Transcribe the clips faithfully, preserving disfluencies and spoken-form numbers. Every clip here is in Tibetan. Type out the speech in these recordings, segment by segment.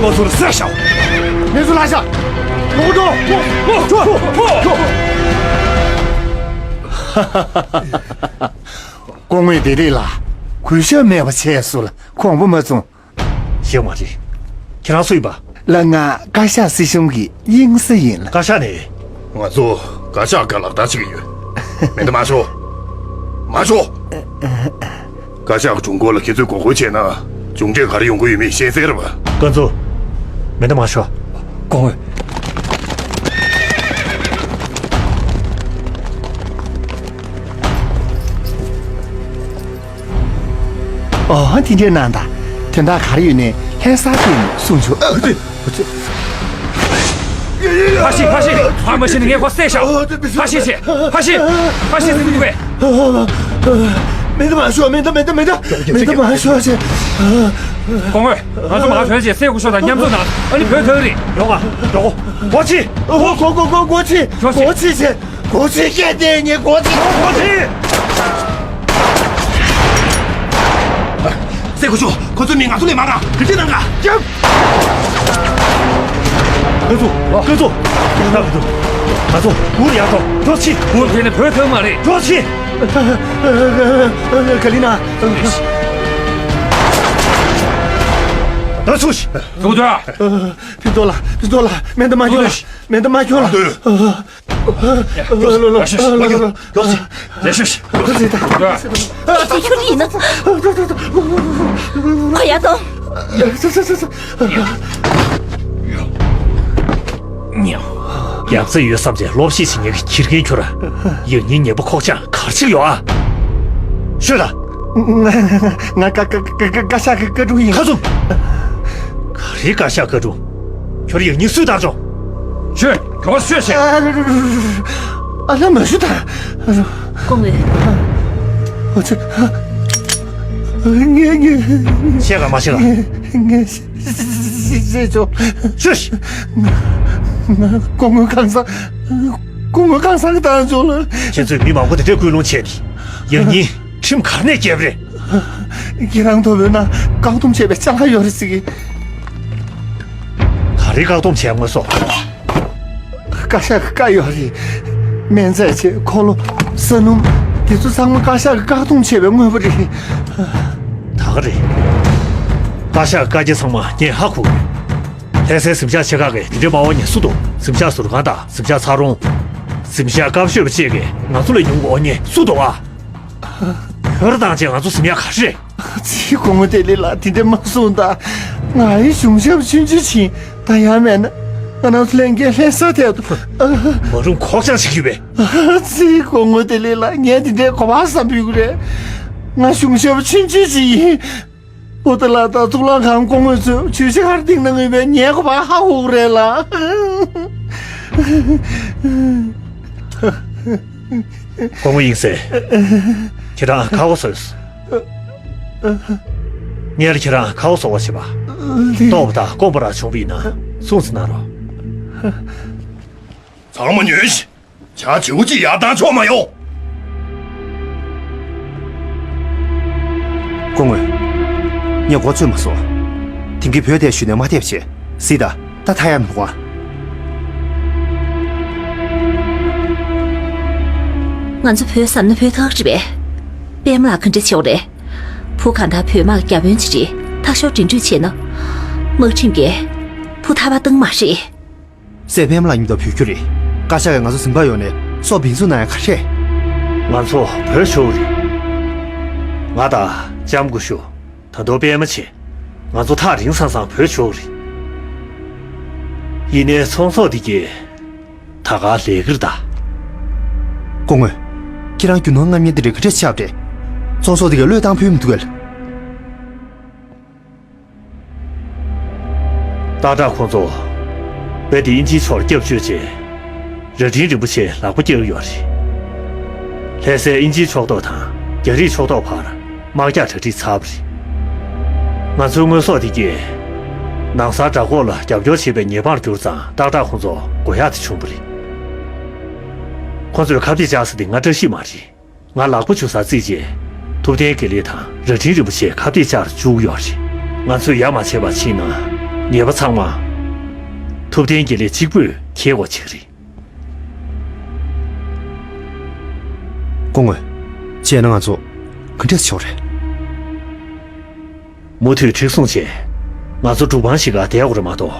ཁོ་ཚོར་བསད་བྱའོ། ངེད་ཚོ་ལ་བཞག་ལོག་འགྲོ། ལོག་འགྲོ། སྐུ་ངོ་བདེ་ལེགས་ལགས། གུས་ཞབས་མེད་པ་བྱས་སོང་ལ་དགོངས་པ་མ་ཚོམས། ཞེ་མ་རེད། ཁྱེད་རང་སུ་ཡིན་པ། ལགས་ང་བཀའ་ཤག་སྲིད་གཞུང་གི་དབྱིངས་སུ་ཡིན་ལ། བཀའ་ཤག་ནས། ང་ཚོ་བཀའ་ཤག་ག་ལག་བསྟར་བྱེད་ཀྱི་ཡོད། མེ་མདའ་མ་ཤོར། མ་ཤོར། བཀའ་ཤག་གི་དྲུང་འཁོར་ལ་ཁྱེད་ཚོས་འགོག་རྒོལ་བྱས་ན་མཇུག་འབྲས་ག་རེ་ཡོང་གི་ཡོད་མེད་ཤེས་གསལ་རེད་པ། ཀན་ཚུ། མེ་མདའ་མ་ཤོར། སྐུ་ངོ། ཨོ་དེ་འདྲའི་གནང་དང་། དོན་དག་ག་རེ་ཡོད་ནའི་ལྷན་ས་ཐོན་ནས་གསུང་ཆོག་ཨ་ཏི། ཕ་ཤི་ཕ་ཤི། ཕ་མ་ཤི་ནི་ངས་ཁོ་བསད་ཤག་ཕ་ཤི་ཆེ། ཕ་ཤི། ཕ་ཤི་ཟིན་འདུག་པས། མེ་མདའ་མ་ཤོར། མེ་མདའ་མེ་མདའ་མེ་མདའ། མེ་མདའ་མ་ཤོར་ཆེ། སྐུ་ངོ། ང་ཚོ་མ་ཐོན་ཆེ་སེ་ཁུ་ཤོ་དང་མཉམ་འཛོམས་གནང་། ཨ་ནི་བོད་ཐང་རེད། ཡོང་ང་། འགྲོ་གོ། སྒོ་ཕྱེ། སྒོ་སྒོ་སྒོ་སྒོ་ཕྱེ། སྒོ་ཕྱེ་ཆེ། སྒོ་ཕྱེ་སྐད་དེ་ཉེ་སྒོ་ཕྱེ། སྒོ་ཕྱེ། སེ་ཁུ་ཤོ། ཁོ་ཚོའི་མི་ང་ཚོ་ལས་མང་ང་། ག་ཅི་གནང་ག་རྒྱབ། ཁོ་ཚོ། ཁོ་ཚོ། ང་ཚོ་གུར་ཡར་འགྲོ། འགྲོ་ཕྱི། གུར་དེ་ནི་བོད་ཐང་མ་རེད། འགྲོ་ཕྱི། ག་ལི་ན། ད་ཚུར་ཤི། ཚུར་འགྲོ། ཕི་ཏོ་ལ། ཕི་ཏོ་ལ། མེ་མདའ་མ་ཁྱོད་ལ། མེ་མདའ་མ་ཁྱོད་ལ། ལོག་ཤོག་ལོག་ཤོག་ལོག་ཤོག་ལོག་ཤོག་ལོག་ཤོག་ལོག་ཤོག་ཁོ་ཚོས་ད། ཁོ་ཡ་དོ། ཉོ། ཡག་རྩེ་ཡོད་བསམ་བྱས་སློབ་ཤེས་བྱེད་མཁན་གྱི་ཁྱི་རྒན་ཁྱོད་ར། ཡང་སྙིང་ཉེ་པོ་ཁོག་ཅག་ག་རེ་བྱེད་ཀྱི་ཡོད་ཨ། ཤོད་ད། ང་ང་ང་བཀའ་བཀའ་བཀའ་བཀའ་བཀའ་ཤག་གི་བཀའ་དྲུང་ཡིན། ཁ་ཚུམ། ག་རེ་བཀའ་ཤག་བཀའ་དྲུང་། ཁྱོད་ཡང་སྙིང་སུས་བཏང་བྱུང་། ཤོད། ཁྱོད་ཤོད་ཤོད། ཨ་ལ་མ་ཤོད་ད། སྐུ་ངོ། ཨོ་ཙི། ངས་ངས། བཤད་ག་མ་བཤད་ག་ངས་ངས་བཤད་ཆོག་ཤོད། ང་སྐུ་ངོ་གང་ཟག་སྐུ་ངོ་གང་ཟག་གི་བཏང་ཆོག་ལ། ཁྱེད་ཚོས་མི་མང་པོ་དེ་འདྲས་སྐུལ་སློང་བྱས་ནས་ཡང་སྙིང་ཁྲིམས་ག་རེ་ནས་བརྒྱབ་རེད། ཁྱེད་རང་ཐོབ་ཡོད་ན་བཀག་སྡོམ་བྱས་པའི་ཅ་ལག་ཡོད་རེད་ཟེར་གི། ག་རེ་བཀག་སྡོམ་བྱས། དངོས་ཟོག་བཀའ་ཤག་གི་བཀའ་ཡོད་རེད། སྨན་རྫས་བྱས་འཁོར་ལོ། ས་སྣུམ། དེ་ཚོ་ཚང་མ་བཀའ་ཤག་གི་བཀག་སྡོམ་བྱས་པའི་དངོས་པོ་རེད། ད་ག་རེད། བཀའ་ཤག་གི་བཀའ་རྒྱ་ཚང་མ་ངས་ཧ་གོ་གི་ཡོད། ལྷ་སའི་གཟིམ་ཤག་ཆེ་ཁག་གི་དེ་འདྲའི་པ་ཝ་ཉེ་སུ་འདུག་གཟིམ་ཤག་ཟུར་ཁང་དང་གཟིམ་ཤག་ཚ་རོང་། གཟིམ་ཤག་སྐབས་ཤོད་པ་བཅས་ཀྱིས་ང་ཚོ་ལས་ཉུང་གི་ཨོ་ཉེ་སུ་འདུག་ཨ། ཁྱོད་རང་དང་བཅས་ང་ཚོ་གཟིམ་ཡག་ག་རེ་རེད། ཙི་སྐུ་ངོ་བདེ་ལེགས་ལགས་དེ་འདྲ་མ་གསུངས་དང་། ང་ཡི་གཞུང་ཞབས་ཆུང་ཆུང་ཞིག་ཡིན། ད་ཡང་མེད་ན་ང་རང་ཚོ་ལྷན་རྒྱས་ལྷན་ས་ཐད་དུ། མ་རུང་ཁོག་ཅག་ཞིག་ཡོད་པས། ཙི་སྐུ་ངོ་བདེ་ལེགས་ལགས་ངས་དེ་འདྲའི་གོ་བ་བསམ་ཕུད་ཀྱི་རེད། ང་གཞུང་ཞབས་ཆུང་ཆུང་ཞིག་ཡིན། པོ་ཏི་ལགས་དང་གཙུག་ལག་ཁང་སྐུ་ངོ་ཚོས་ཇུས་གཞི་ག་རེ་བཏིང་གནང་ཡོད་པའི་ངས་གོ་བ་ཧ་གོ་གི་རེད་ལགས། སྐུ་ངོ་དབྱིངས་སེ། ཁྱེད་རང་ཁ་བ་བཟོས། ངས་ཁྱེད་རང་ཁ་བ་བཟོ་བ་བྱེད་པ། ལི། ལྟོགས་པ་དང་སྐོམ་པ་རང་བྱུང་བ་ཡིན་ན་གསུངས་ཟིན་གནང་རོགས། ཚང་མ་ཉོན་ཞིག་བྱ་བྱིའུ་གཅིག་ཡར་བཏང་ཆོག་མ་ཡོང་། སྐུ་ངོ། ངས་མགོ་ཚོས་མ་སོང་། དེང་གི་བོད་དེ་ཞུས་ནས་མ་ཐེབས་བྱས། སྲིད་ད། ད་ཐ་ཡ་མི་ཁོ། ང་ཚོ་བོད་ཟབ་ན་བོད་ཐག་རེད་པས། པད་མ་ལགས་ག་འདྲ་བྱེད་འོ་རེད། བུ་གང་ལྟར་བོད་དམག་གི་བརྒྱ་དཔོན་ཅིག་རེད། ཐག་ཤོར་འདྲེན་འདྲུད་བྱས་ན། དམག་ཁྲིམས་ཀྱིས་བུ་ཐར་པ་བཏང་མ་རེད། སྲས་པད་མ་ལགས་མཉམ་དུ་བོད་ཁྱོད་རེད། བཀའ་ཤག་གིས་ང་ཚོ་གཟིམ་པ་ཡོང་ནས་སྲོག་ཕུན་སུམ་གནང་ཡ་ག་རེད། ང་ཚོ་བོད་ཆོག་རེད། ང་དང་ལྕམ་སྐུ་ཞབས། ད་དུང་པད་མ་ཆེ། ང་ཚོ་ཐག་རིང་སང་སང་བོད་ཆོག་རེད། ཡིན་ནའི་ཚོང་ཟོག་འདི་གས་ད་ག་ལས་ཀིར་ད། སྐུ་ངོ། ཁྱེད་རང་རྒྱུ་ནོར་རྔམ་ཉེ་འདི་རིགས་ག་འདྲས་ཆགས་རེད། ཚོང་ཟོག་འདི་གས་བློས་བཏང་ཕོད་མི་འདུག་གས། སྟག་བྲག་ཁོང་ཚོ་དཔེ་དེ་དབྱིན་ཇིའི་ཕྱོགས་ལ་སྐྱབས་བཅོལ་རྗེས། རྭ་སྒྲེང་རིན་པོ་ཆེ་ལག་པ་བཀྱག་ཡོད་རེད། ལྷ་སའི་དབྱིན་ཇིའི་ཕྱོགས་གཏོགས་དང་རྒྱ་རིགས་ཕྱོགས་གཏོགས་བར་དམག་རྒྱག་གྲ་སྒྲིག་ཚར་བ་རེད། ང་ཚོའི་དངོས་ཟོག་དེ་གས་ནང་སར་དགྲ་འགོག་ལ་རྒྱབ་སྐྱོར་བྱེད་པའི་ཉེས་པར་གྱུར་ཙང་སྟག་བྲག་ཁོང་ཚོ་དགོས་ཡག་དེ་བྱུང་བ་རེད། ཁོང་ཚོས་ཁ་གཏད་བཅག་ས་དེ་ང་བཀྲ་ཤིས་མ་རེད། ང་ལག་པ་འཇུ་སར་རྩིས་རྗེས་ཐུབ་བསྟན་དགེ་ལེགས་དང་རྭ་སྒྲེང་རིན་པོ་ཆེ་ཁ་གཏད་བཅར་བཅུག་ཡོད་རེད། ང་ཚོས་ཡ་མ་བྱས་པ་ཕྱིན་ན་ ཉེས་པ་ཚང་མ་ཐུབ་བསྟན་དགེ་ལེགས་གཅིག་པུས་འཁྱེར་དགོས་ཆགས་རེད། སྐུ་ངོ། བྱས་ན་ང་ཚོ་ག་འདྲས་ཆོག་རེད། མུ་མཐུད་མཁྲེགས་བཟུང་བྱས། ང་ཚོ་སྒྲུབ་ཁང་ཞིག་ག་བསྡད་དགོས་རེད་མ་གཏོགས།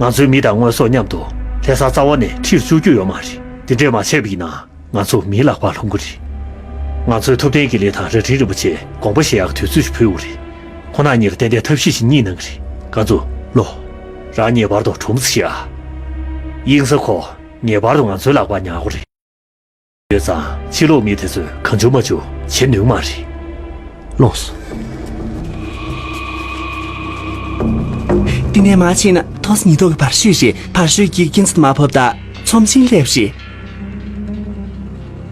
ང་ཚོའི་མི་དང་དངོས་ཟོག་མཉམ་དུ་ལྷ་ས་རྩ་བ་ནས་ཁྲིད་བཅུག་རྒྱུ་ཡོད་མ་རེད། དེ་འདྲས་མ་བྱས་པ་ཡིན་ན་ང་ཚོ་མིའི་ལག་པར་ལྷུང་གི་རེད། ང་ཚོས་ཐུབ་བསྟན་དགེ་ལེགས་དང་རྭ་སྒྲེང་རིན་པོ་ཆེ་དགོངས་པ་བཞེས་ཡག་དུས་ཚོད་ཞིག་ཕུལ་དགོས་རེད། ཁོང་རྣམ་གཉིས་ལ་ཏན་ཏན་ཐབས་ཤེས་ཤིག་གཉིས་གནང་གི་རེད། ག་ཚོད། ལོ། རང་ངེས་པར་དུ་གྲུམ་ཙམ་བྱེད་ཨ། དབྱིངས་ས་ཁོ་ངེས་པར་དུ་ང་ཚོའི་ལག་པར་ཉར་དགོས་རེད། ཡོད་ཙང་ཕྱི་ལོགས་མི་དེ་ཚོས་གང་བྱུང་མ་བྱུང་བྱེད་ནུས་མ་རེད། ལོངས་སོ། འདི་ནས་མར་ཕྱིན་ན་ཐོག་ཉིས་ཐོག་གི་བར་ཤོད་རེད། བར་ཤོད་ཀྱི་སྐྱིན་ཚབ་མར་ཕབ་དང་ཚོམས་ཆེན་སླེབས་རེད།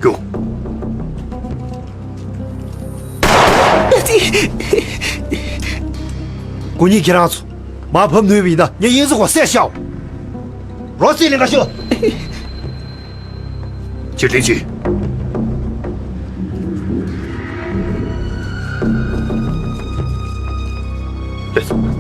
རྒྱུགས། སྐུ་ཉིད་ཁྱེད་རང་ཚོ་མར་ཕབ་ནུས་པ་ཡིན་ན་ངས་དབྱིངས་ས་ཁོ་བསད་བཞག་རོ་སི་ལིང་ག་ཤོ། ཕྱིར་འཐེན་གྱིས། སླེབས་སོང་།